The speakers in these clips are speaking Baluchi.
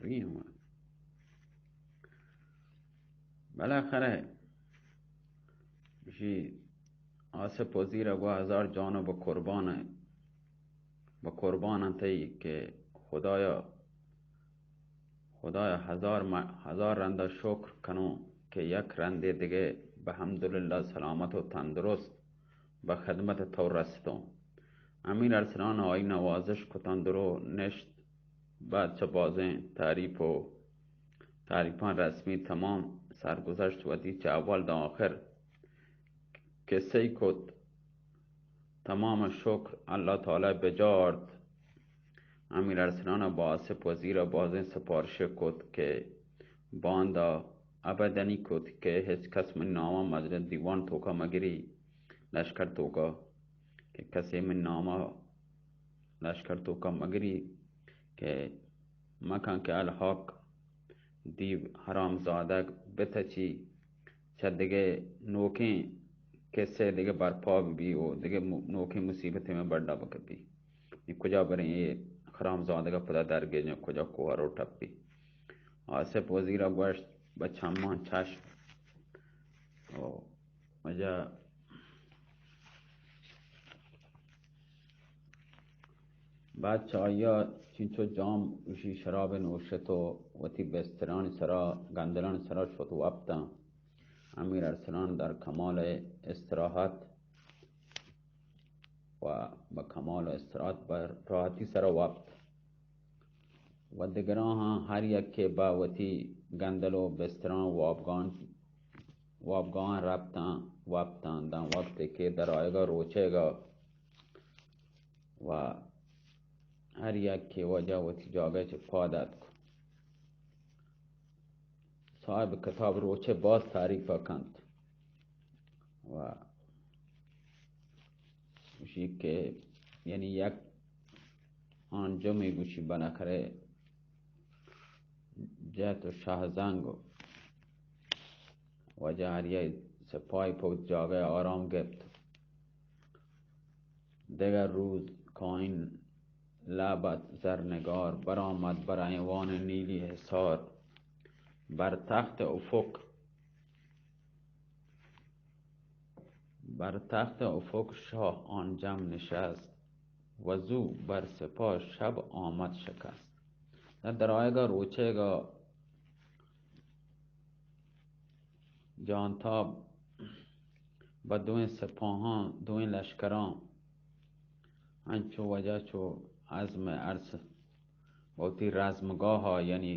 ری ہوں۔ بالاخرہ اشی آصف وزیر ءَ گوا ہزار جان ءَ بہ قربان ءَ، بہ قربان انت ای کہ خدایا، خدایا ہزار م-، ہزار رند ءَ شکر کنوں کہ یک رندے دگہ بہ حمدللہ سلامت و تندرست بہ خدمت تو رستوں۔ امیر ارسلان آئی نوازش کتاں، درو نشت، بعد چہ بازیں تعریف و تعریفاں رسمی تمام سرگزشت وتی چہ اول داں آخر قصہ ای کت۔ تمام شکر اللہ تعالی بجا آرت۔ امیر ارسلان ءَ با آصف وزیر ءَ بازیں سپارش کت کہ باندا ابدنی کت کہ ہچ کس من نام ءَ مجلس دیوان توکا مگری، لشکر توکا، کہ کسے من نام ءَ لشکر توکا مگری کہ مکن کہ الحاق دیو حرام زادگ بتچی، چہ دگہ نوکیں قصہ دگہ برپا بی و دگہ مو-، نوکیں مصیبتے میں بڈا بکپی۔ نی کجا بریں اے حرام زادگا پدا درگیجیں، کجا کوہ رو ٹپی۔ آصف وزیر ءَ گوشت، بہ چماں چشم۔ او واجہ بعد چہ آئی ءَ چنچو جام گوشی شراب نوشت و وتی بسترانی سرا، گندلانی سرا شت وپتاں۔ امیر ارسلان در کمال استراحت و بہ کمال استراحت بہ راحتی سرا وپت و دگراں ہم ہر یکے بہ وتی گندل و بستراں وابگاہاں، وابگاہاں رپتاں، وپتاں داں وقتے کہ در آیگا روچیگا و ہر یکے واجہ وتی جاگہ چہ پاد اتک۔ صاحب کتاب روچے باز تعریف کنت و گوشی کہ یعنی یک آنجمی گوشی بنکرے جت و شہزنگ و واجہ ہریای سپاہی پہ وت جاگہ آرام گپت۔ دگہ روز کائن لعبت زرنگار برآمد بر ایوان نیلی حصار۔ بر تخت افق، بر تخت افق شاه آن جم نشست، و زو بر سپاه شب آمد شکست۔ در آیگا روچیگا جانتاب بہ دوئیں سپاہاں، دوئیں لشکراں انچو واجہ چو عزم ارس وتی رزمگاہ ءَ، یعنی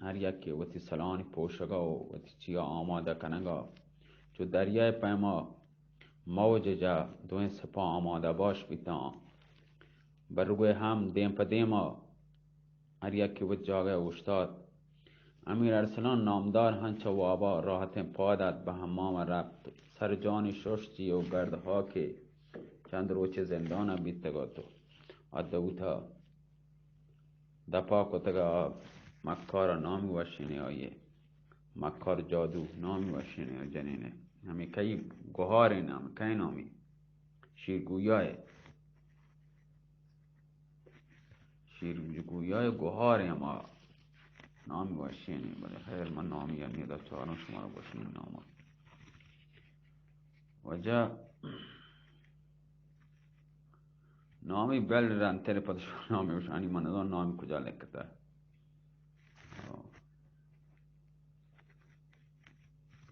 ہر یکے وتی سلانی پوشگ ءَ و وتی چیا آمادہ کنگ ءَ، چو دریائے پیما موج جا دوئیں سپاہ آمادہ باش بیتاں۔ بہ روئے ہم دیم پہ دیم ءَ ہر یکے وت جاگہ ءَ اوشتات۔ امیر ارسلان نامدار ہم چہ وابا راحتیں پاد ات، بہ حمام ءَ رپت۔ سر جانی ششتی و گرد ہاکے چند روچے زندان ءَ بیتگ ات و آ دوتا دپا کتگ ءَ۔ مکار ءَ نامی وشینے آئی ءِ، مکار جادو نامی وشینے جنینے۔ ہمیں کئی گہاریں نام، کئی نامی؟ شیرگویا ءِ۔ شیرگویا ءِ گہاریں ہما نامی وشینے، بلے خیر من نامی یعنی دا چاروں شمارا گوشنی نام۔ واجہ نامی بل رنتر پد شو نامی وشانی من نزان نامی کجا لکھتا۔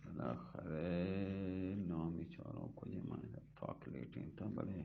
بالاخرہ نامی چاروں کجے من تاک لیٹیں تا بلے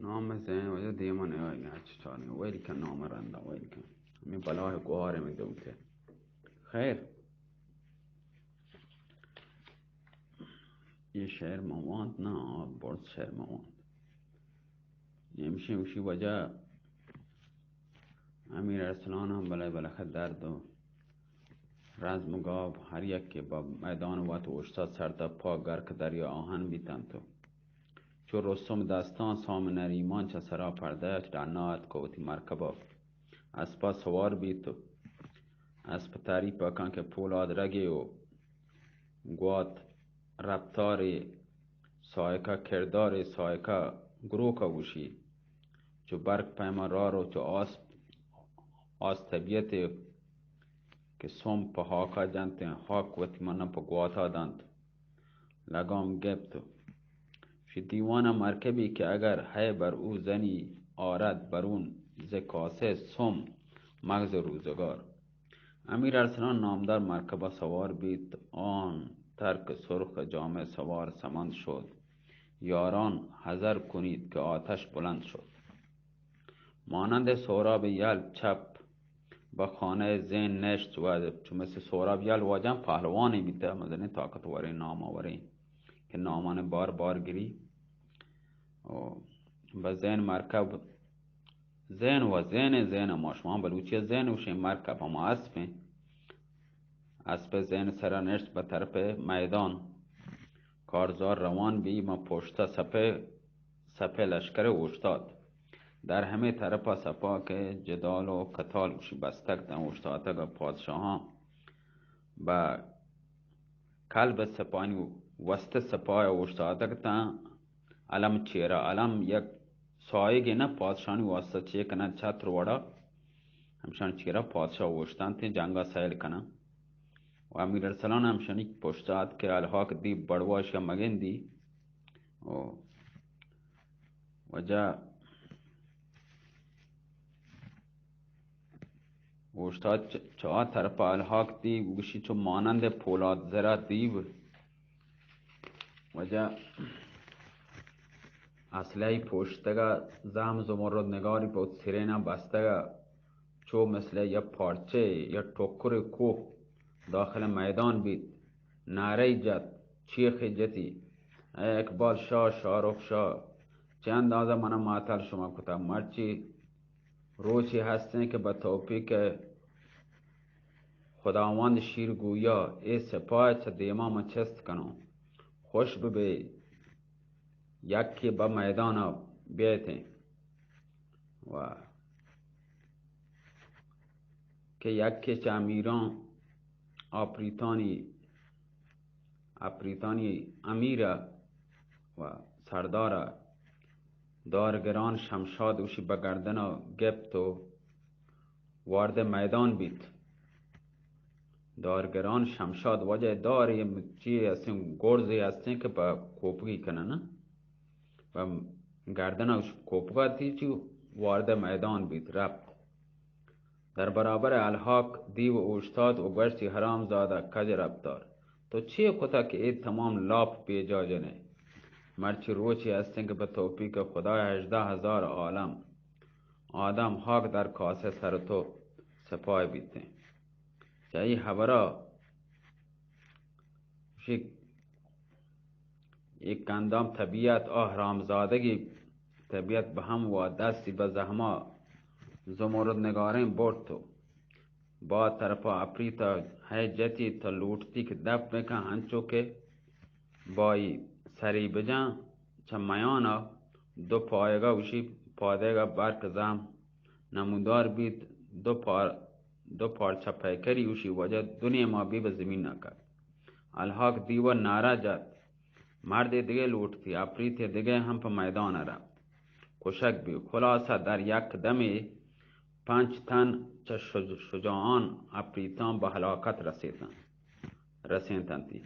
نام زین وجہ دیما نیائی، ہچ چاریں۔ ویل کن نام رندا، ویل کن۔ ہمیں بلاہ گوار ہمیں دوتے۔ خیر۔ اے شعر من وانت نہ، آ برز شعر من وانت۔ ہمشی وشی وجہ امیر ارسلان ہم بلے بلکہ درد و رزم و گاب ہر یک کہ بہ میدان وت اوشتات، سر تا پا گرک دریا آہن بیتنت و چو رستم دستان سام نریمان چہ سرا پردہ ات، ڈنا اتک و وتی مرکبا اسپا سوار بیت و اسپ تعریف کن کہ پولاد رگے و گوات رپتارے سائکہ، کردارے سائکہ گروکا گوشی۔ چو برک پیما رار و چو آس، آس طبیعتے کہ سم پہ ہاکا جنت، ہاک وتی منا پہ گواتا دنت۔ لگام گپت۔ شی دیوانا مرکبی کہ اگر ہے بر او زنی آرد برون ز کاسہ سم مغز روزگار۔ امیر ارسلان نامدار مرکبا سوار بیت، آن ترک سرخ جامہ سوار سمند شد۔ یاران حذر کنید کہ آتش بلند شد۔ مانند سهراب یل چپ بہ خانهٔ زین نشت و چو مثل سهراب یل واجہ پهلوانے بیتہ، مزنیں طاقتوریں ناموریں کہ نامان بار بار گری و بہ زین مرکب زین و زین زین ما شما بلوچی زین و شین مرکب ہما اسپیں۔ اسپ زین سرا نشت بہ طرف میدان۔ کارزار روان بی، ما پشتا سپہ، سپہ لشکر اوشتات۔ در ہمے طرفا سپا کہ جدال و قتال گوشی بستگ تاں اوشتاتگ پادشاہاں بہ کلب سپانی وست سپاہ اوشتاتگ تاں علم چیرا۔ علم یک سایگے نہ، پادشاہانی واسطہ چے کنن، چھتر وڑا ہمشان چیرا پادشاہ اوشتانت جنگا سیل کنن۔ و امیر ارسلان ہمشانی پشت ات کہ الحاق دیو بڑوا اشیا مگندی۔ و وجہ اوشتات چ-، چا طرف الحاق دیو گوشی چو مانند پولاد زرا دیو۔ وجہ اسلحہ پوشتگا، زہم زمرد نگاری پہ سرینا بستگا، چو مثل یا پارچے یا ٹکر کوہ داخل میدان بیت، نعرہ جت، چیخ جتی، اے اقبال شاہ، شاہ رخ شاہ، چہ اندازہ منا معطل شما کتا، مرچی روچے ہستیں کہ بہ توفیق خداوند شیر گویا اے سپاہ چہ دیما من چست کنوں۔ خوش ببے یکے بہ میدانا بیتیں و کہ یکے چہ امیراں آپریتانی اپریتانی امیر ء و سردار ء دارگران شمشاد اوشی بہ گردن ء گپت و وارد میدان بیت۔ دارگران شمشاد وجہ دار یہ چی ہستیں، گرزے ہستیں کہ پہ کوپگی کنن، پہ گردن ء کوپگا تیچی وارد میدان بیت، رپت۔ در برابر الحاق دیو اوشتات و گوشتی، حرام زادہ کج رپتار، تو چے کتا کہ اے تمام لاپ پیجا جنے؟ مرچی روچے ہستیں کہ پہ توفیق خدا ہژدہ ہزار عالم آدم ہاک در کاسہ سر تو سپاہ بیتیں۔ چہ ای حبرا شک یک اندام طبیعت آ حرامزادگی طبیعت بہ ہم وا دستی بہ زہما زمرد نگاریں برت و با طرفا اپریتا ہے جتی تا لوٹتی کہ دپ بکن، ہنچو کہ بائی سری بجن چہ میانا دو پایگا وشی پادگا برک زہم نمودار بیت، دو پار، دو پارچہ پیکری اوشی وجہ دو نیما بی بہ زمین نہ کپت۔ الحاق دیو ء نعرہ جت، مردے دگہ لوٹتی، اپریتے دگہ ہم پہ میدان ء رپت۔ کشگ بی۔ خلاصہ در یک دمے پنچ تن چہ شج-، شجاعان اپریتاں بہ ہلاکت رسیتن، رسینتنتی۔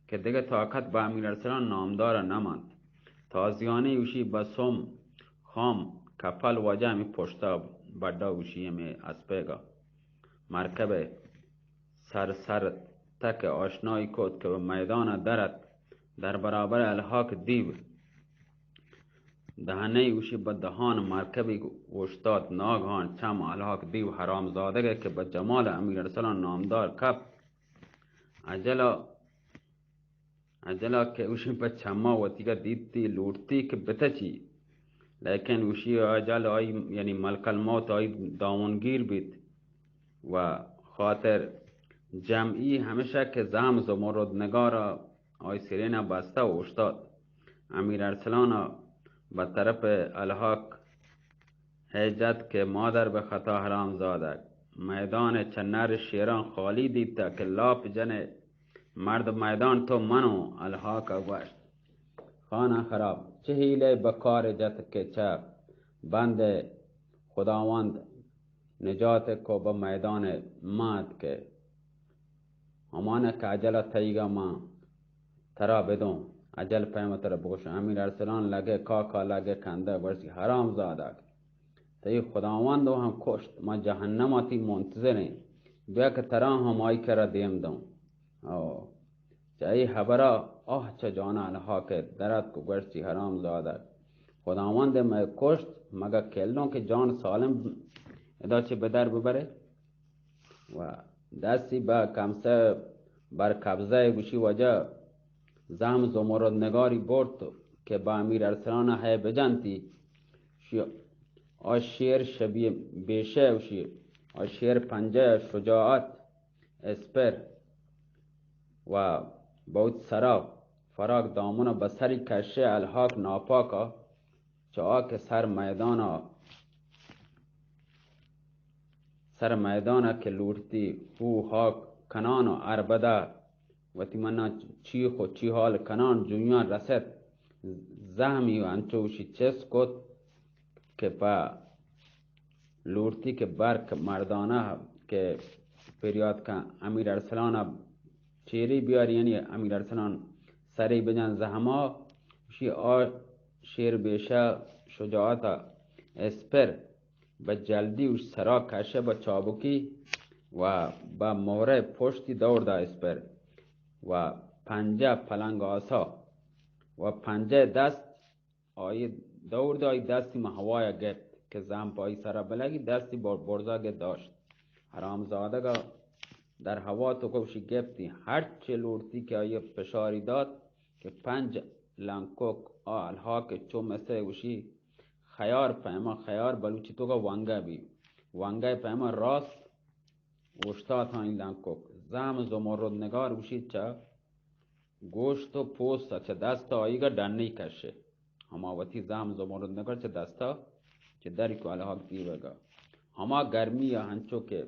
کہ دگہ طاقت بہ امیر ارسلان نامدار ء نہ منت۔ تازیانی اوشی بہ سم خام کپل واجہ ہمے پشتا بڈا اوشی ہمے اسپیگا مرکب ء سر سر تک آشنائی کت کہ بہ میدان ء در ات۔ در برابر الحاق دیو دہنے اوشی بہ دہان مرکبی اوشتات۔ ناگہان چم الحاق دیو حرامزادگ ء کہ بہ جمال امیر ارسلان نامدار کپت۔ عجلہ اجلا کہ اوشی پہ چما وتیگا دیتی، لوٹتی کہ بتچی، لیکن اوشی اجل آئی، یعنی ملک الموت آئی دامنگیر بیت و خاطر جمعی ہمیشہ کہ زہم زمرد نگارا آئی سرینا بستہ و اوشتات۔ امیر ارسلانا بہ طرف الحاق ہے جت کہ مادر بہ خطا حرام زادگ، میدان چہ نر شیران خالی دیتہ کہ لاپ جنے مرد میدان تو منو۔ الحاق گوشت، خانہ خراب، چہ حیلہ بکار جت کہ چہ بند خداوند نجات کو بہ میدان مات کہ ہمانہ کہ اجل تئیگا ما ترا بدوں، اجل پیم ترا بگوش۔ امیر ارسلان لگے کاکا لگے کندہ گوشتی، حرام زادگ، تئی خداوند و ہم کشت، ما جہنم تی منتظریں، بیا کہ ترا ہم آئی کرا دیم دوں۔ او چہ ای حبرا آہ چہ جانا الحاق دراتک و گوشتی، حرام زادگ، خداوند مئے کشت، مگہ کلوں کہ جان سالم ادا چہ بدر ببرے؟ و دستی بہ کمسہ بر قبضہ گوشی، وجہ زہم زمرد نگاری برت کہ بہ امیر ارسلان ہے بجنتی۔ شی-، آ شیر شبی بیشہ گوشی، آ شیر پنجہ شجاعت اسپر و بہت سرا فراق دامن بسری کشے الحاق ناپاکا چہ آ کہ سر میدانا، سر میدانا کہ لوٹتی ہو ہاک کنان و اربدہ وتی منا چیخ و چیہال کنان جویان رست، زہمی و انچوشی چست کت کہ پہ لوٹتی کہ برک مردانہ کہ پریات کن امیر ارسلان چیری بیاری، یعنی امیر ارسلان سری بجن زہما، شی آ شیر بیشہ شجاعت اسپر بہ جلدی اش سرا کشہ بہ چابکی و بہ مہرہ پشتی دور دا اسپر و پنجہ پلنگ آسا و پنجہ دست آئی دور دا، آئی دستی مہ ہوایا گپت کہ زہم پہ آئی سرا بلگی، دستی بر-، برزا گپت داشت۔ حرام زادگا در ہوا تو کوشی گپتی، ہرچے لوٹتی کہ آئی فشاری دات کہ پنج لنکک آ الحاق چو مثل گوشی خیار پیما، خیار بلوچی توکا ونگہ بی، ونگہ پیما راست اوشتات آئی لنکک۔ زہم زمرد نگار گوشی چہ گوشت و پوست چہ دست آئیگا ڈنی کشے۔ ہما وتی زہم زمرد نگار چہ دستا چہ دری کو الحاق دیوگا۔ ہما گرمی ہنچو کہ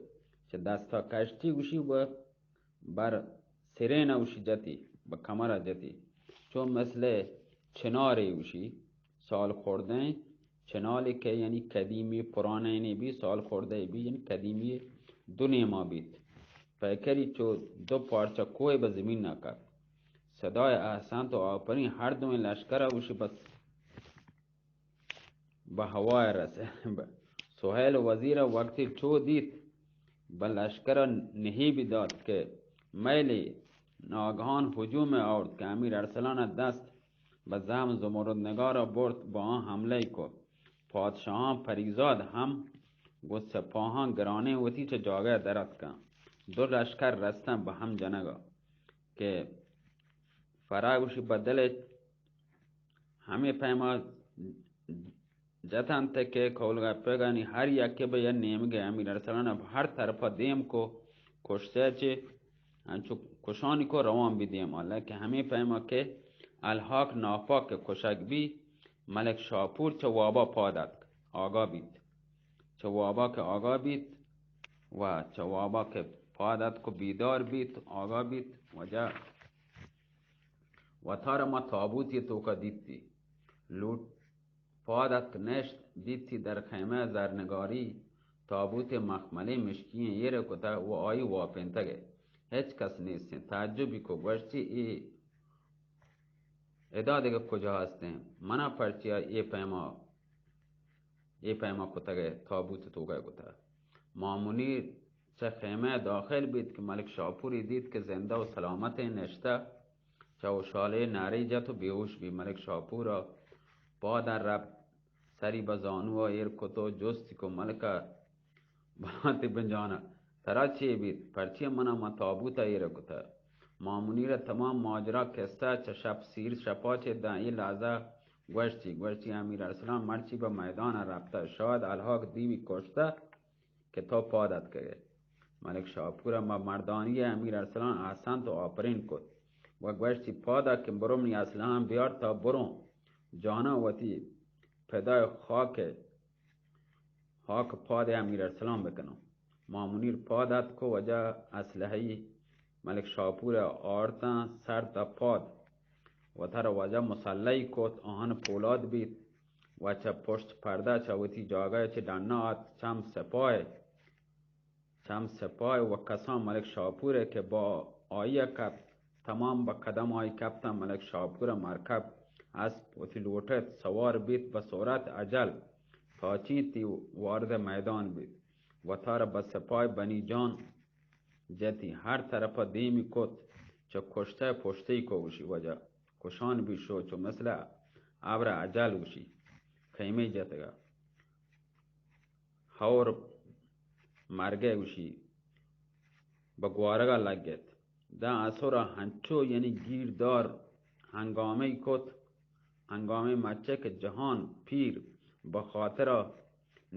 چہ دستا کشتی گوشی و بر سرین اوشی جتی، بہ کمرا جتی۔ چو مثل چنارے اوشی سال خوردیں چنالے کہ یعنی قدیمی پرانے نے بی، سال خورده بی، یعنی قدیمی دو نیما بیت۔ پیکری چو دو پارچہ کوہ بہ زمین نکت۔ صدای احسنت و آفرین ہر دوئیں لشکر اوشی بس بہ ہوای رسے۔ سہیل وزیر وقتی چو دیت، بہ لشکر نہیبی دات کہ میلی ناگہان ہجوم آورت کہ امیر ارسلان دست بہ زہم زمرد نگار برت، بہ آن حملہ کو۔ پادشاہان پریزاد ہم گو سپاہان گرانیں وتی چہ جاگہ دراتکاں۔ دو لشکر رستن بہ ہم جنگا کہ فرا گوشی بدل ہمے پیما جتنت کہ کولگا پگانی ہر یکے بہ یک نیمگے امیر ارسلان اب ہر طرفا دیم کو، کشتے چے انچو کشانی کو روان بی دیم، حالانکہ ہمے پیما کہ الحاق ناپاک کہ کشگ بی، ملک شاپور چہ وابا پاد اتک، آگاہ بیت۔ چہ وابا کہ آگاہ بیت و چہ وابا کہ پاد اتک و بیدار بیت، آگاہ بیت، وجہ وتارا ما تابوتی توکا دیتی۔ لوٹ پاد اتک نشت، دیتی در خیمہ زرنگاری، تابوت مخملی مشکین ایر کتہ و آئی واپینتگے۔ ہچ کس نیستیں۔ تعجبی کو گوشتی، ای ادا دگہ کجا ہستیں؟ منا پرچیا اے پیما، اے پیما کتگے، تابوت توکا کتہ۔ مامنیر چہ خیمہ داخل بیت کہ ملک شاپوری دیت کہ زندہ و سلامت نشتہ۔ چہ وشحالی نعرے جت و بیہوش بی۔ ملک شاپورا پادا رپت، سری بہ زانوا ایر کت و جستی کو، ملکا بلانتی بنجانا، ترا چے بیت؟ پرچے منا ما تابوتا ایر کتہ؟ مامونیر ءَ تمام ماجرا کسہ چہ شپ سیر شپا چہ داں اے لحظہ گوشتی، گوشتی، امیر ارسلان مرچی بہ میدان ءَ رپتہ، شاید الحاق دیمی کشتہ کہ تو پاد اتکگ ئے۔ ملک شاپور ءَ مہ مردانی ءَ امیر ارسلان احسنت و آپرین کت و گوشتی، پاد ءَ کہ برو منی اسلحہ بیار تا برو، جاناں وتی پدائے خاک ءَ ہاک پاد امیر ارسلان بکناں۔ مامونیر پاد اتک و واجہ اسلحہی ملک شاپور ءَ آرتاں سر تا پاد۔ وتارا واجہ مسلحی کت، آہن پولاد بیت و چہ پشت پردہ چہ وتی جاگہ چہ ڈنا آت، چم سپاہ چم سپاہ و کسان ملک شاپور ءَ کہ با آئی ءَ کپت، تمام بہ قدم آئی کپتاں۔ ملک شاپور ءَ مرکب اسپ وتی لوٹت، سوار بیت بہ سرعت اجل، تاچینتی وارد میدان بیت۔ وتارا بہ سپاہ بنی جان جتی، ہر طرف ءَ دیمی کت، چہ کشتہ پشتی کو گوشی واجہ کشان بی شو، چو مثل ابر اجل گوشی خیمے جتگا۔ ہور مرگ ءَ گوشی بہ گوارگ ءَ لگت۔ داں اسر ءَ ہنچو یعنی گیردار ہنگامے کت، ہنگامے مچے کہ جہان پیر بہ خاطر ءَ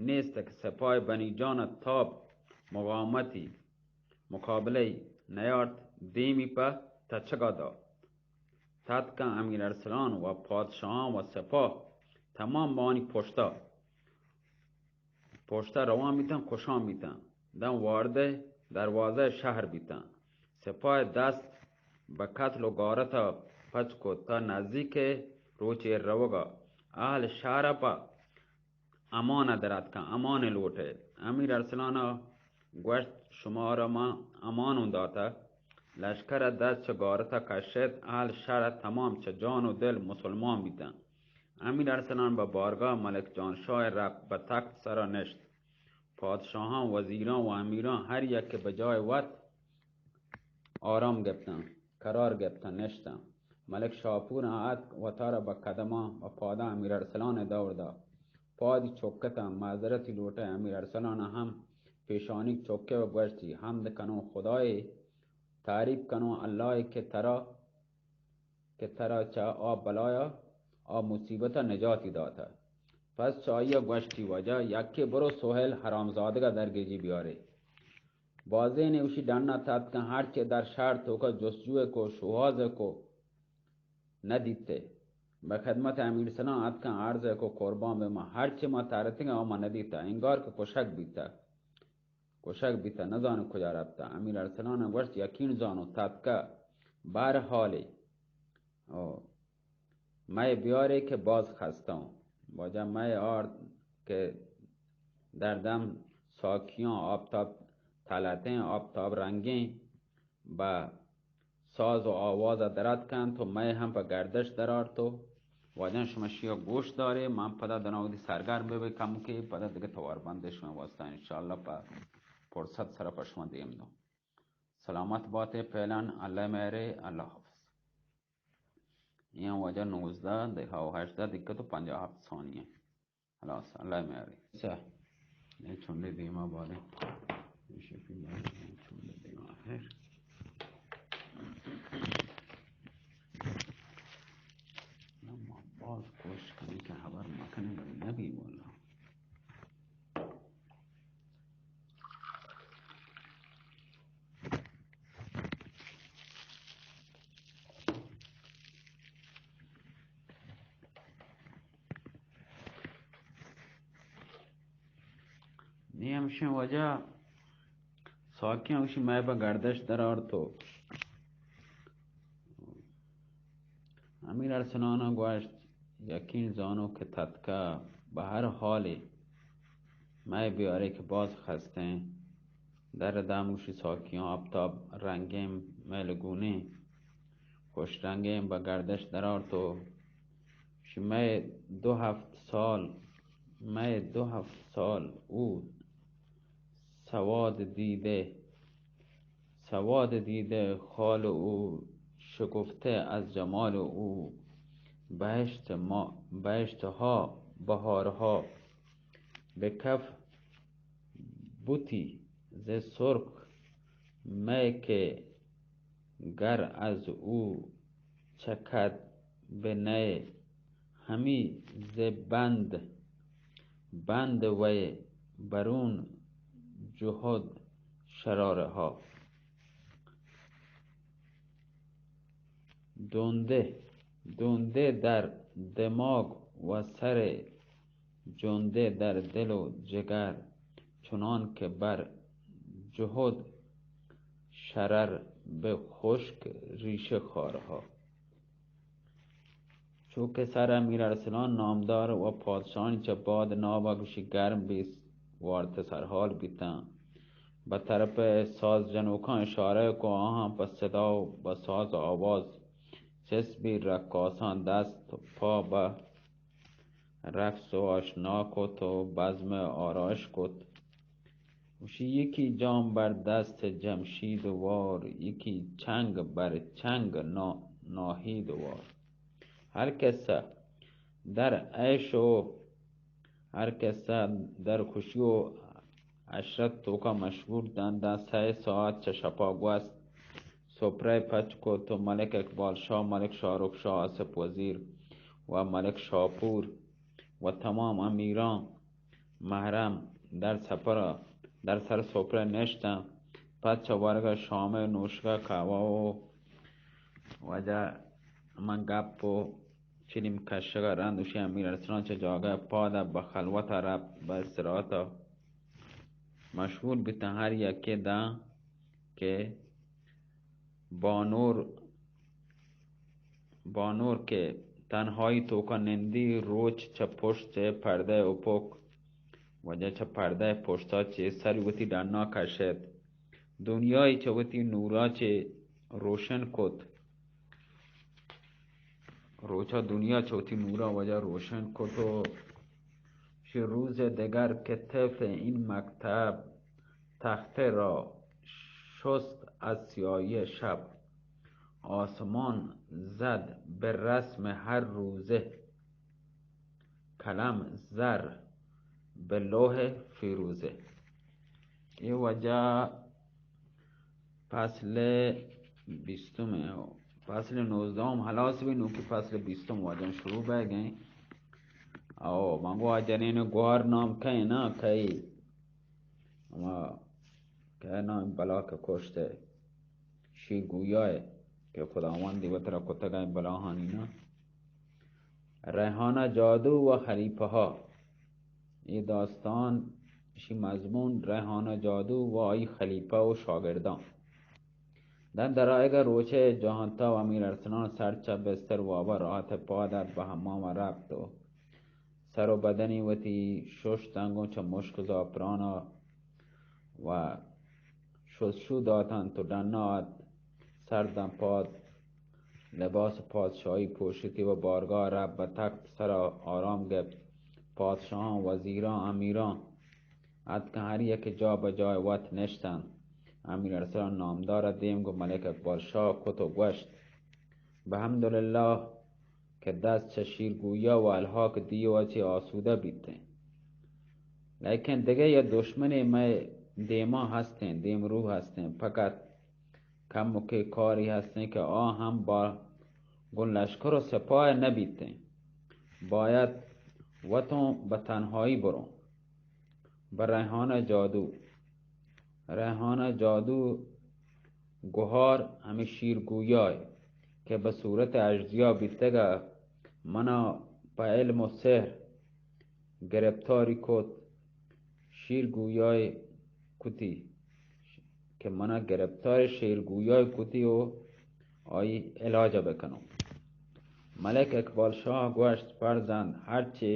نیست کہ سپاہ بنی جان ءَ تاب مقاومتی مقابلہ ءَ نیارت، دیمی پہ تچگ ءَ دات۔ تتکاں امیر ارسلان و پادشاہاں و سپاہ تمام بانی پشتا پشتا روان بیتاں، کشان بیتاں، داں وارد دروازہ شہر بیتاں۔ سپاہ دست بہ قتل و غارت ءَ پچ کت تا نزدیک روچ ایر روگ ءَ اہل شہر ءَ پہ امان ءَ در اتکاں، امان لوٹ ئے۔ امیر ارسلان ءَ گوشت، شمارا ما امان اوں داتہ۔ لشکر ءَ دست چہ غارت ءَ کشت، اہل شہر ءَ تمام چہ جان و دل مسلمان بیتاں۔ امیر ارسلان بہ بارگاہ ملک جان شاہ ءَ رپت، بہ تخت سرا نشت۔ پادشاہاں، وزیراں و امیراں ہر یکے بہ جاہ وت آرام گپتاں، قرار گپتاں، نشتاں۔ ملک شاپور ءَ اتک، وتارا بہ قدماں و پاداں امیر ارسلان ءَ دور دات۔ پادی چکتاں، معذرتی لوٹئے۔ امیر ارسلان ءَ ہم پیشانی چکے و گوشتی، حمد کنوں خدائے، تعریف کنوں اللہ ءَ کہ ترا کہ ترا چہ آ بلایا، آ مصیبتا نجاتی داتہ۔ پس چہ آئیا گوشتی، واجہ، یکے برو سہیل حرامزادگا درگیجی بیارے۔ بازینے اوشی ڈنا تتکاں، ہرچے در شہر توکا جستجوئے کو، شوہازئے کو، ندیتے۔ بہ خدمت امیر ارسلان اتکاں، عرضئے کو، قربان بہ ما، ہرچے ما ترتگاں، آ ما ندیتہ، انگار کہ کشگ بیتہ۔ کشگ بیتہ، نزانوں کجا رپتہ۔ امیر ارسلان ءَ گوشت، یقین زانوں تتکہ، بہر حالے۔ او، مئے بیارے کہ باز خستہ اوں۔ واجہ مئے آرت کہ دردم ساکیاں آپتاب تلتیں، آپتاب رنگیں۔ بہ ساز و آواز ءَ در اتکنت و مئے ہم پہ گردش در آرت و واجہاں شما شیا گوش دارے، من پدا دنا وتی سرگرم بہ بہ کمکے، پدا دگہ توار بندے شما واسطہ انشاءاللہ پہ فرصت سرا پہ شما دیم دوں۔ سلامت باتے، فعلاً اللہ مہرے، اللہ حافظ۔ یہ واجہ نوزدہ دقیقہ و ہژدہ دقیقہ و پنجاہ و ہفت ثانیہ۔ خلاص، اللہ مہرے۔ اچھا، یہ چونڈے دیما بالے۔ یہ شفیع بھائی، یہ چونڈے دیما خیر۔ ما باز کوشش کنی کہ خبر مکنی، بلے نبی واللہ۔ نی ہمشیں واجہ ساکیاں گوشی مئے پہ گردش در آرت و امیر ارسلان ءَ گوشت، یقین زانوں کہ تتکہ، بہ ہر حالے مئے بیارے کہ باز خستیں۔ در دم گوشی ساکیاں آپتاب رنگیں، مئے لگونیں خوش رنگیں بہ گردش در آرت و گوشی مئے دو ہفت سال، مئے دو ہفت سال او سواد دیده، سواد دیده خال او شکفته از جمال او، بهشت ما، بهشت‌ها، بهارها به کف بوتی ز سرخ مه که گر از او چکد به نئے، همی ز بند بند وی برون جهد شراره ها. دونده دونده در دماغ و سر، جونده در دل و جگر، چنان که بر جهد شرر به خشک ریشه خارها. چو که سر امیر ارسلان نامدار و پادشاهانی چه باد نابا گوشی گرم بیست وارت سرحال بیتن. به طرف ساز جنوکان اشاره کو، آهان به صدا و به ساز آواز چست بی رقاصان دست پا به رقص و آشنا کت و بزم آرایش کت. گوشی یکی جام بر دست جمشید وار، یکی چنگ بر چنگ نا-، ناهید وار. هر کسه در عیش و هر کسه در خوشی و عشرت توکا مشغول دن، دن سه ساعت چه شپا گوست. سپرہ پچ کت و ملک اقبال شاہ، ملک شاہ رخ شاہ، آصف وزیر و ملک شاپور و تمام امیران محرم در سپر، در سر سپرہ نشتن. پد چہ ورگ شام نوشگا قہوہ و وجہ من گپ و چلیم کشگا رند، گوشی امیر ارسلان چہ جاگہ پاد بہ خلوت رفت، بہ استراحت مشغول بیتن. ہر یکے داں کہ بانور، بانور کہ تنہائی توکا نندی، روچ چہ پشت چہ پردہ اپک، وجہ چہ پردہ پشتا چہ سر وتی ڈنا کشت، دنیای چہ وتی نورا چہ روشن کت. روچا دنیا چہ وتی نورا وجہ روشن کت و چہ روز دگر کہ طفل این مکتب تخته را شست از سیاهی شب، آسمان زد به رسم هر روزه، قلم زر به لوح فیروزه. اے وجہ فصل بیستم ء، فصل نوزدہم ہلاس بی، نوکی فصل بیستم واجہ شروع بہ گئے. او منگو آ جنین گوار نام کئے نا کئے؟ ہما کئے نام بلا کہ کشت ء شیر گویا ء کہ خداوندی وترا کتگ ء بلاہانی نا. ریحانہ جادو و خلیفہ ها. اے داستان، اشی مضمون ریحانہ جادو و آئی خلیفہ و شاگردان. داں درآیگ ء روچ ء جہانتا و امیر ارسلان سر چہ بستر وابا راحت ء پاد ات، بہ حمام ء رپت و سر و بدنی وتی ششت انگوں چہ مشک زعفرانا و شستشو داتنت و ڈنا ات. سر داں پاد لباس پادشاہی پوشتی و بارگاہ رب بہ تخت سرا آرام گپت. پادشاہاں، وزیراں، امیراں اتکن، ہر یک جا بہ جای وت نشتن. امیر ارسلان نامدار دیم گو ملک اقبال شاہ کت و گوشت، بحمدللہ کہ دست چہ شیرگویا و الحاق دیو ء چہ آسودہ بیتیں. لیکن دگہ یک دشمنے مئے دیما ہستیں، دیمرو ہستیں، فقط کمکے کاری ہستیں کہ آ ہم با گوں لشکر و سپاہ نہ بیتیں. باید وتوں بہ تنہائی بروں. بہ ریحانہ جادو. ریحانہ جادو گہار ہمے شیرگویائے کہ بہ صورت اژدیا بیتگ ء منا پہ علم و سحر گرپتاری کت، شیرگویائے کتی کہ منا گرپتار شیرگویائے کتی و آئی علاج بکنوں. ملک اقبال شاہ گوشت، فرزند، ہرچے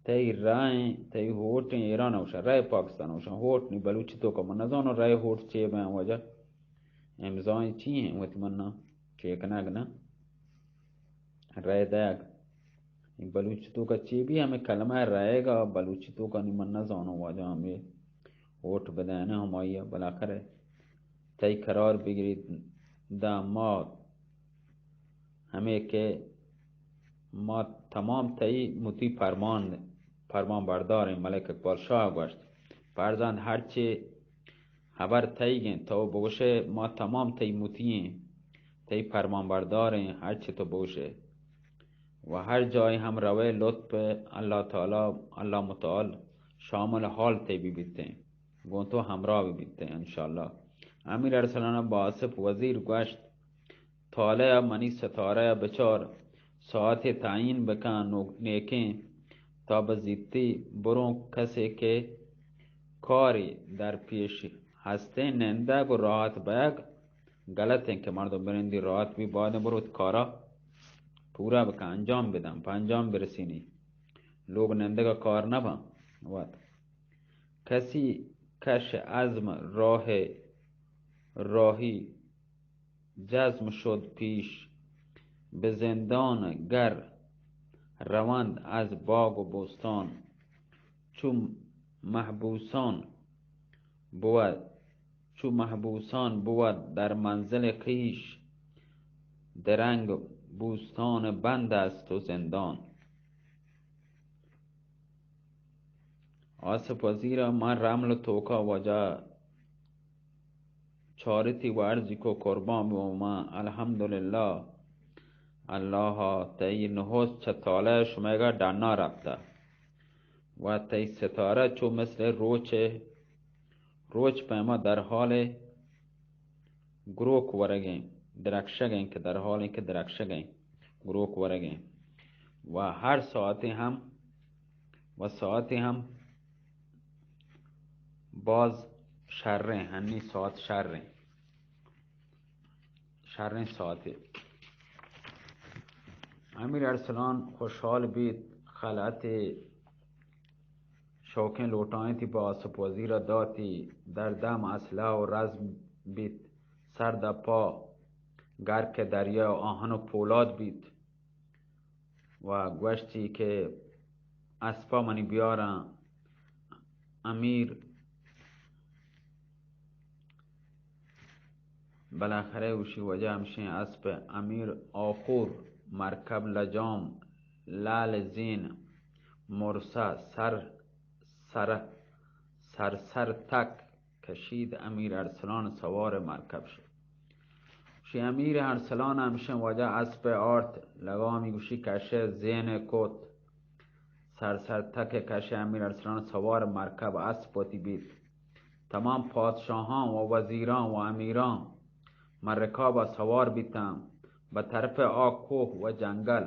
تئی رائیں، تئی ہوٹیں ایران اوشا، رائے پاکستان اوشا، ہوٹ نی بلوچی توکا من نزانو رائے ہوٹ چے بیں واجہ، امضائیں چی ہیں وتی من نا چیکنگ نا رائے دگ. بلوچی توکا چے بھی ہمیں کلمہ رائے گا بلوچی توکا نی من نزانو واجہ ہمیں ہوٹ بدینے ہمائی بالاخرہ تئی قرار بگریت داں ما ہمے کہ ما تمام تئی مطیع فرمان، فرمان برداریں. ملک اقبال شاہ گوشت، فرزند ہرچے ہبر تئیگ انت، تو بگوشئے ما تمام تئی مطیع ایں، تئی پرمان بردار ایں، ہرچی تو بگوشئے۔ و ہر جاہے ہم روئے لطف اللہ تعالی، اللہ متعال شامل حال تئی بہ بیتیں، گوں تو ہمراہ بہ بیتیں انشاءاللہ۔ امیر ارسلان با آصف وزیر گوشت، طالع ء منی ستارہ ء بچار، ساعتے تعین بکن نو-، نیکیں، تا بہ زیتی بروں کسے کہ کارے در پیش ہستیں، نندگ و راحت بئیگ غلط انت کہ مردم بنندی راحت بی، باید برو وت کارا پورا بکن، انجام بدن، پہ انجام برسینی۔ لوگ نندگ ء کار نہ بن وت۔ کسی کش عزم راہ راہی جزم شد پیش، به زندان گر روند از باغ و بستان، چو محبوسان بود، چو محبوسان بود در منزل خویش، درنگ بوستان بند است و زندان۔ آصف وزیر ء من رمل توکا واجہ چارتی و عرضی کو قربان بو من، الحمدللہ، اللہ ء تئی نہوست چہ طالع شمئیگا ڈنا رپتہ و تئی ستارہ چو مثل روچ، روچ پیما در حال گروک ورگیں، درکشگیں کہ در حال کہ درکشگیں، گروک ورگیں و ہر ساعتے ہم و ساعتے ہم باز شریں، ہنی ساعت شریں، شریں ساعتے۔ امیر ارسلان خوشحال بیت، خلعت شوکیں لوٹائینتی پہ آصف وزیر ء داتی، در دم اسلحہ و رزم بیت، سر دپا گرک دریا و آہن و پولاد بیت و گوشتی کہ اسپا منی بیاراں امیر۔ بالاخرہ اوشی وجہ ہمشیں اسپ امیر آخور، مرکب لجام، لعل زین، مرسا، سر، سر، سر، سر تک کشید، امیر ارسلان سوار مرکب شد۔ شی امیر ارسلان ہمشیں وجہ اسپ آرت، لگامی گوشی کشے زین کت۔ سر سر تک کش امیر ارسلان سوار مرکب اسپ وتی بیت۔ تمام پادشاہاں و وزیراں و امیراں مر رکابا سوار بیتاں بہ طرف آ کوہ و جنگل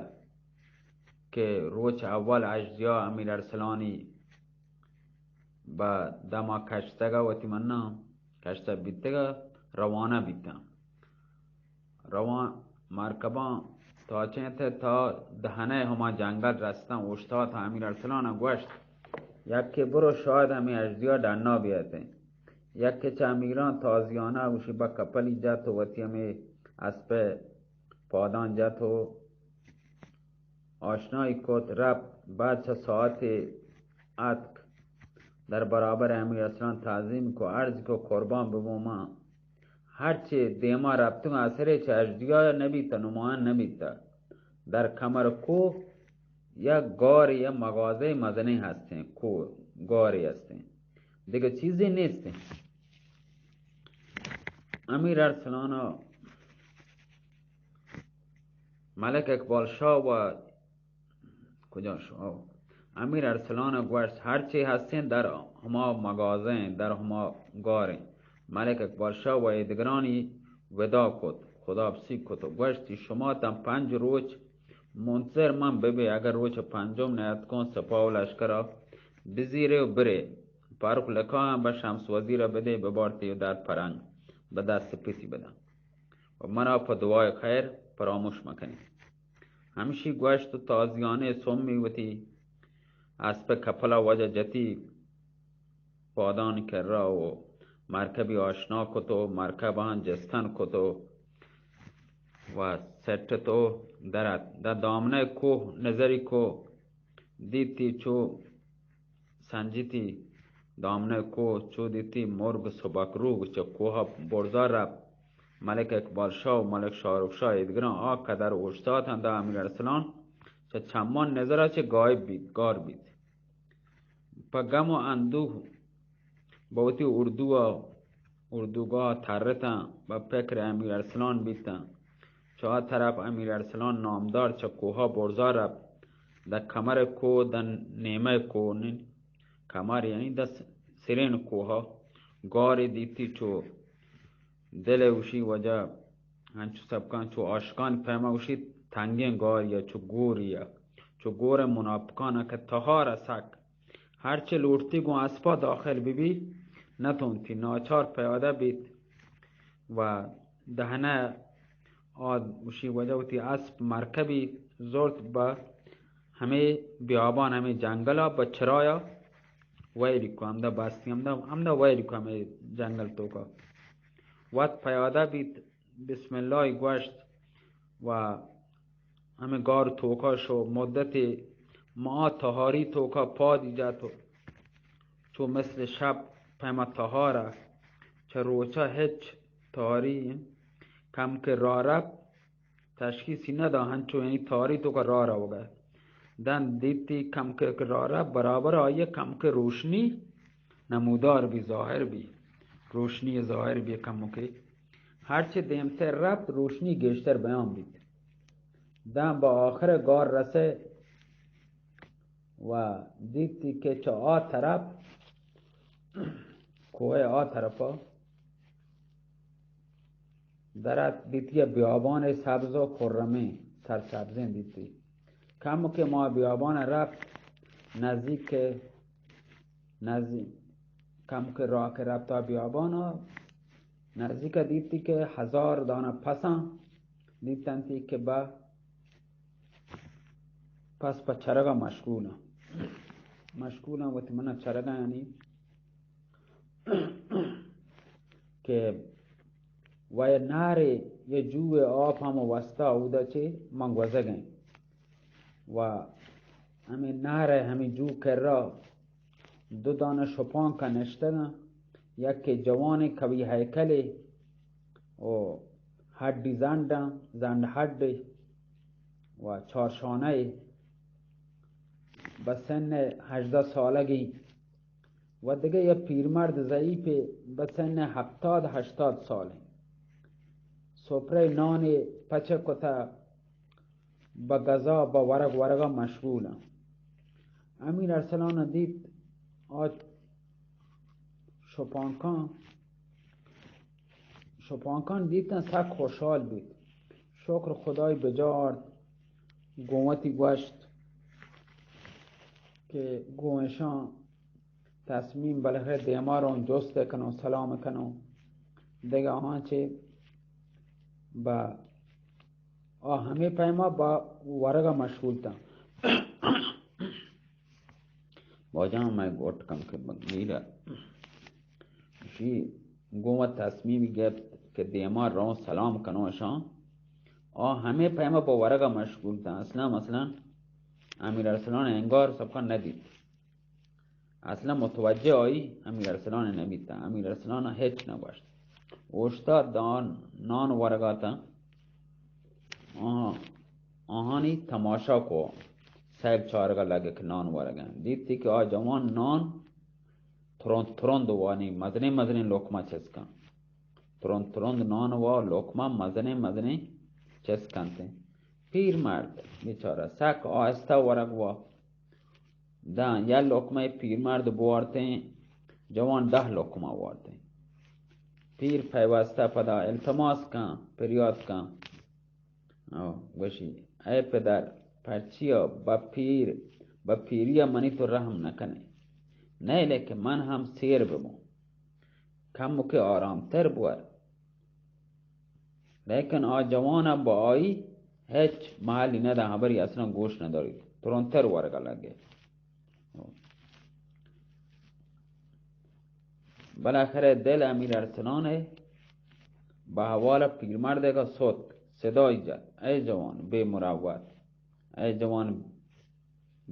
کہ روچ اول اژدیا امیر ارسلانی بہ دما کشتگا وتی مناں کشتہ بیتگا روانہ بیتاں۔ روان مرکباں تاچینت تا دہنئے ہما جنگل رستاں، اوشتات امیر ارسلان ء گوشت، یکے برو شاید ہمے اژدیا ڈنا بیاتیں۔ یکے چہ امیراں تازیانہ گوشی بہ کپلی جت و وتی ہمے اسپ پاداں جت و آشنائی کت، رپت، بعد چہ ساعتے اتک، در برابر امیر ارسلان تعظیم کو، عرض کو قربان ببو من۔ ہرچے دیما رپتگ اثرے چہ اژدیا نبیت، نمایان نبیت۔ در کمر کوہ یک گارے یا مغازہ مزنیں ہستیں، کوہ گارے ہستیں، دگہ چیزے نیستیں۔ امیر ارسلان ملک اقبال شاہ و کجا شو؟ او، امیر ارسلان ء گوشت، ہرچی ہستیں در ہما مغازیں، در ہما گاریں۔ ملک اقبال شاہ و ایدگرانی ودا کت، خداحافظی کت و گوشتی، شما تاں پنج روچ منتظر من ببے، اگر روچ پنجم نیاتکوں سپاہ و لشکرا بزیرے و برے۔ فاروق لقا ہم بہ شمس وزیرا بدے، ببارتی و در پرنگ بہ دست پتی بدن و منا پہ دعای خیر پراموش مکنی۔ ہمشی گوشت و تازیانہ سمی وتی اسپ کپلا وجہ جتی پادانی کرا و مرکبی آشنا کت و مرکبان جستن کت و و سٹت و درات۔ دا دامنہ کوہ نظری کو دیتی چو سنجیتی دامنہ کوہ چو دیتی مرگ سبک روگ چہ کوہ برزا رپت۔ ملک اقبال شاہ و ملک شاہ رخ شاہ ایدگراں آ قدر اوشتاتاں دا امیر ارسلان چہ چمان نظرا چہ غائب بیت، گار بیت۔ پہ غم و اندوہ بہ وتی اردو ء اردوگاہ ترتاں، بہ فکر امیر ارسلان بیتاں۔ چہ آ طرف امیر ارسلان نامدار چہ کوہا برزا رفت۔ داں کمر کوہ، داں نیمہ کوہ، نی کمر یعنی داں سرین کوہا گارے دیتی، چو دل اوشی وجہ انچو سبکان چو آشکان پیما اوشی تنگیں گار یا چو گور یا چو گور منافقان کہ تہار سک ہرچے لوٹتی گوں اسپا داخل بہ بی، نہ تونتی، ناچار پیادہ بیت و دہنہ آ گوشی وجہ وتی اسپ مرکبی زرت بہ ہمے بیابان، ہمے جنگلا، بہ چرایا ویلی کو، ہمدا بستی، ہمدا، ہمدا ویلی کو، ہمے جنگل توکا وت پیادہ بیت۔ بسم اللہ گوشت و ہمے گار توکا شو۔ مدتے ما تہاری توکا پادی جت و چو مثل شپ پیما تہارا۔ چہ روچا ہچ تہاری کم کہ را رفت تشخیصی ندا، ہنچو یعنی تہاری توکا را روگا۔ دن دیتی کم کہ را رفت برابر آئی کم کہ روشنی نمودار بی، ظاہر بی، روشنی ظاہر بی کموکے۔ ہرچہ دیمتر رفت، روشنی گیشتر بیان بیت۔ داں بہ آخر گار رسے و دیتی کہ چہ آ طرف، کوہ آ طرفا درات دیتی، بیابان سبز و خرمیں، سرسبزیں دیتی۔ کم کہ ما بیابان رفت، نزدیک نزدیک کم کہ راہ کہ رپتا بیابانا، نزدیک دیتی کہ ہزار دانہ پساں دیتنتی کہ بہ پس پہ چرگا مشغولاں، مشغولاں وتی منا چرگا یعنی کہ و نہرے یا جوئے آپ ہم وستا اودا چے من گوزگیں۔ و ہمے نہر ء ہمے جو کرا دو دانہ شپانک نشتگاں، یکے جوانیں قوی ہیکلے و ہڈی زنڈاں، زنڈ ہڈے و چارشانہ، بہ سن ہژدہ سالگی و دگہ یک پیرمرد ضعیفے، بہ سن ہپتاد ہشتاد سالیں۔ سپرہ نانے پچ کتہ، بہ غذا، بہ ورگ ورگا مشغولاں۔ امیر ارسلان دیت آ شپانکاں، شپانکاں دیتاں سک خوشحال بیت۔ شکر خدای بجا آرت، گوں وتی گوشت کہ گوں اشاں تصمیم بالاخرہ دیما روں جست کنوں، سلام کنوں۔ دگہ آہاں چے بہ آ ہمے پیما بہ ورگا مشغول تاں۔ واجہ مئے گوٹ کم کہ بگیر ء۔ اشی گوں وت تصمیمی گپت کہ دیما روں سلام کنوں اشاں۔ آ ہمے پیما پہ ورگا مشغول تاں۔ اصلاً، مثلاً، امیر ارسلان انگار سبکان نہ دیت۔ اصلاً متوجہ آئی امیر ارسلان نہ بیتاں۔ امیر ارسلان ہچ نہ گوشت۔ اوشتات داں نان ورگا تاں۔ آہاں، آہانی تماشا کو، سیل چارگا لگے کہ نان ورگا۔ دیتی کہ آ جوان نان ترند ترند وانی، مزنیں مزنیں لقمہ چست کن۔ ترند ترند نان وا، لقمہ مزنیں مزنیں چست کنت۔ پیر مرد بیچارہ سک آہستہ ورگ وا۔ داں یک لقمہ پیرمرد بوارتیں، جوان دہ لقمہ وارتیں۔ پیر پیوستہ پدا التماس کن، پریات کن۔ او، گوشی، اے پدر، پرچیا بہ پیر، بہ پیریا منی تو رحم نہ کنے؟ نئیلے کہ من ہم سیر ببوں۔ کمکے آرامتر بور۔ لیکن آ جوان ء با آئی ہچ محلی نہ داں، ہبری اصلاً گوش نہ داریت، ترندتر ورگا لگے۔ بالاخرہ دل امیر ارسلان ء بہ احوال پیرمردے کا ست، صدائی جت، اے جوان بے مروت، اے جوان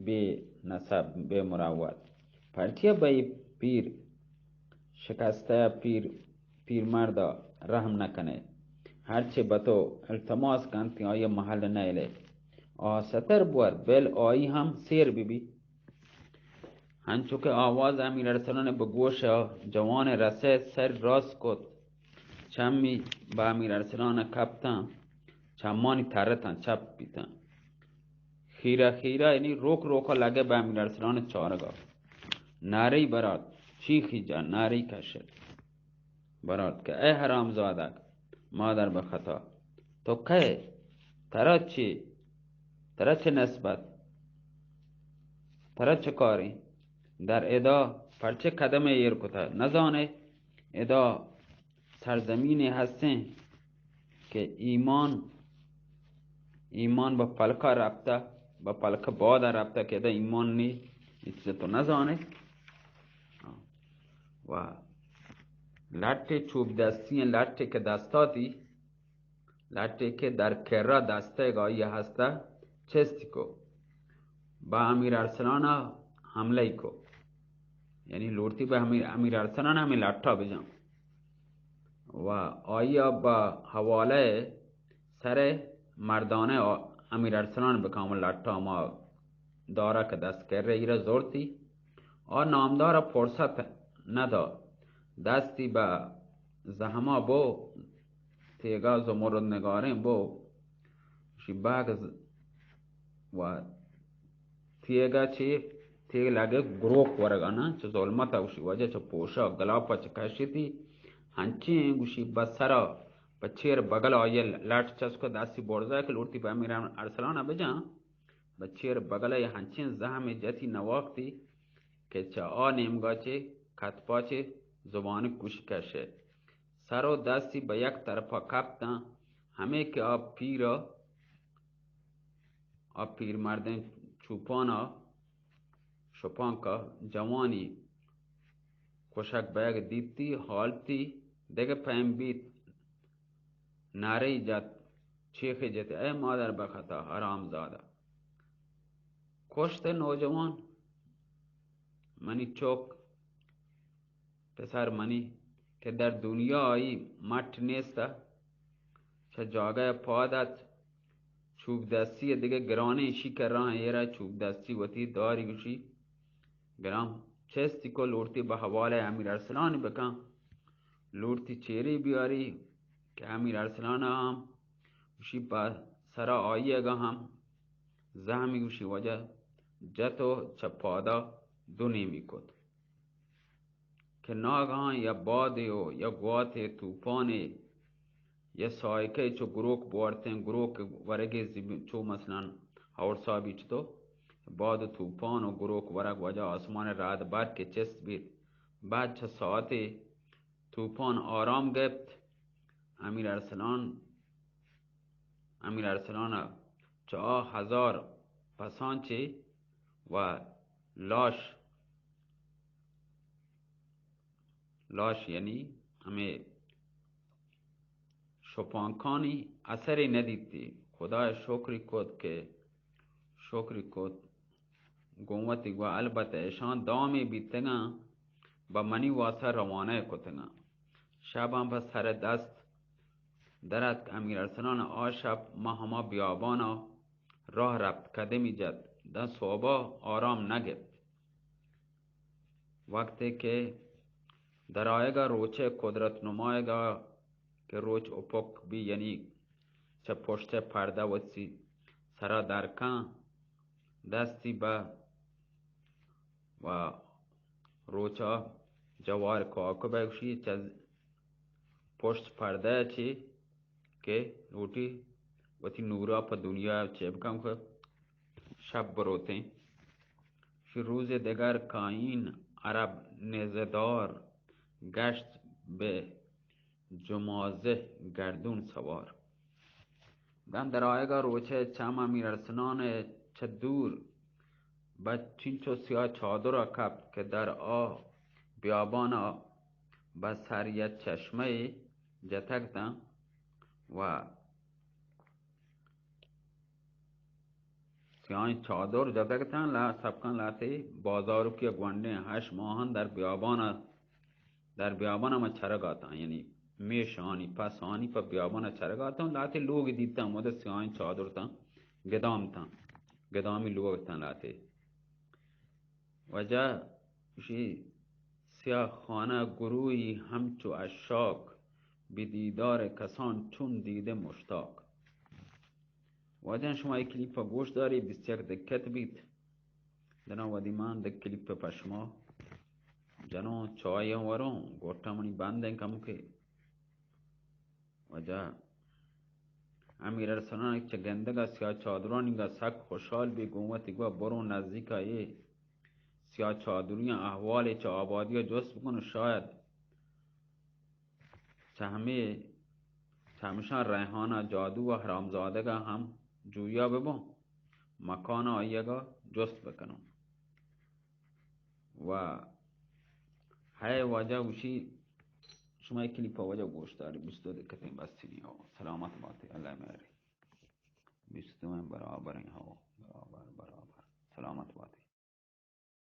بے نسب، بے مروت۔ پرچیا بہ اے پیر شکستہ پیر، پیرمردا رحم نہ کنے؟ ہرچے بہ تو التماس کنت کہ آئی محل نئیلے۔ آ ستر بور، بل آئی ہم سیر بہ بی۔ ہنچو کہ آواز امیر ارسلان بہ گوش ءَ جوان رسے، سر راست کت، چمی بہ امیر ارسلان کپتاں، چمانی ترتاں، چپ بیتاں۔ خیرہ خیرہ یعنی روک روک لگے بہ امیر ارسلان چارگا۔ نعرہی برات، چیخی جا، نعرہی کشت۔ برات کہ اے حرام زادگ، مادر بہ خطا، تو کئے؟ ترا چی؟ ترا چہ نسبت؟ ترا چہ کاری؟ در ادا پرچے قدم ایر کتا؟ نزانے ادا سرزمینے ہستیں کہ ایمان، ایمان بہ پلکا رپتہ، بہ پلک بادا رپتہ کہ ادا ایمان نی، اے چیز تو نزانے۔ و لٹے چوب دستی ہیں، لٹے کہ دستاتی، لٹے کہ در کرا دستے گا یہ ہستہ چستی کو، با امیر ارسلانا حملہ کو، یعنی لوٹتی بہ امیر، امیر ارسلان ہمیں لٹا بجان۔ و آئی با حوالہ سر مردانہ امیر ارسلان بکام، لٹا ما دارا کہ دست کرے ایرا زورتی۔ آ نامدار فرصت ندا، دستی بہ زہما بو، تیگا زمرد نگاریں بو، شی بگ ز-، و تیگا چی، تیگ لگے گروک ورگا نا، چہ ظلمت ءَ گوشی وجہ چہ پوشا گلاپا چہ کشیتی، ہنچیں گوشی بہ سرا، بہ چیر بگل آئی لٹ چسکو، دستی برزا کہ لوٹتی بہ امیر ارسلان بجان، بہ چیر بگل ءَ ہنچیں زہمے جتی نواکتی کہ چہ آ نیمگا چہ کتپا چہ زبان کوش کشے۔ سر و دستی بہ یک طرفا کپتاں، ہمے کہ آ پیرا، آ پیرمردیں چوپانا شپانکا جوانی کشگ بیگ دیتی، حالتی دگہ پیم بیت، نعرہی جت، چیخے جت، اے مادر بخطا، حرام زادہ، کشت نوجوان، منی چوک، پسر منی، کہ در دنیا آئی مٹ نیست، چہ جاگہ پاد ات، چوب دستی دگہ گرانیں اشی کرا، ایرا چوب دستی وتی داری گوشی گران چستی کو، لوٹتی بہ حوالہ امیر ارسلان بکن، لوٹتی چیری بیاری کہ امیر ارسلان ہم گوشی بہ سرا آئی گا ہم زہمی گوشی وجہ جت و چہ پادا دو نیمی کت۔ کہ ناگہاں یا بادے و یا گواتے، طوفانے، یا سائیکے چو گروک بوارتیں، گروک ورگے زمین چو مثلاً ہور صاحبی چتو باد و طوفان و گروک ورگ وجہ آسمان رعد برق چست بیت۔ بعد چہ ساعتے طوفان آرام گپت۔ امیر ارسلان، امیر ارسلان چہ آ ہزار پسان چے و لاش، لاش یعنی ہمے شپانکانی اثرے ندیتی۔ خدای شکری کت کہ، شکری کت گوں وتی گوا، البتہ اشان دامے بیتگاں، بہ منی واسطہ روانہ کتگاں۔ شباں بہ سر دست دراتک امیر ارسلان۔ آ شپ ما ہما بیابانا راہ رپت، قدمی جت، داں صوبا آرام نگپت۔ وقتے کہ درآیگا روچے، قدرت نمایگا کہ روچ اپک بی، یعنی چہ پشت پردہ وتی سرا درکاں، دستی بہ و روچا جوار کاکب ءَ گوشی، چہ پشت پردہ ءَ چی کہ لوٹی وتی نورا پہ دنیا چے بکن کہ شپ بروتیں۔ شی روز دگر کائین عرب نیزہ دار گشت بہ جمازہ گردون سوار۔ داں درآیگا روچے چم امیر ارسلان ءَ چہ دور بہ چنچو سیاہ چادر ءَ کپت کہ در آ بیابان ءَ بہ سر یک چشمہ یے جتگ تاں و سیاہیں چادر جتگ تاں، لا سبکاں لاتے بازاروکی ءَ گونڈیں ہشت ماہاں در بیابان ءَ، در بیابان ءَ ما چرگ آتاں، یعنی میش آنی، پس آنی پہ بیابان ءَ چرگ آتاں، لاتے لوگ دیتاں، مدت سیاہیں چادر تاں، گدام تاں، گدامی لوگ تاں لاتے۔ واجہ گوشی، سیاہ خانہ گروہی ہمچو عشاق، بہ دیدار کسان چون دیدہ مشتاق. واجہ شما اے کلیپ ءَ گوش داری، بیست یک دقت بیت. دنا ودی من دگہ کلیپ ءَ پہ شما جنوں، چائے وروں، گوٹا منی بند ایں کمکے. واجہ امیر ارسلان چہ گندگ ءَ سیاہ چادرانی گا سک خوشحال بی، گوں وتی گوا بروں نزیک ءَ اے سیاہ چادریاں احوالے چہ آبادی ءَ جست بکن، شاید چہ ہمے، چہ ہمشاں ریحانہ جادو ءُ حرامزادگ ءَ ہم جویا ببوں، مکان ءَ آئی ءَ گا جست بکنوں. و ہے واجہ گوشی، شما اے کلیپ ءَ واجہ گوش داری، بیست دو دقت ایں بس نی ہو. سلامت باتے، اللہ مہرے. بیست دو ایں، برابر ایں ہو، برابر، برابر. سلامت باتے.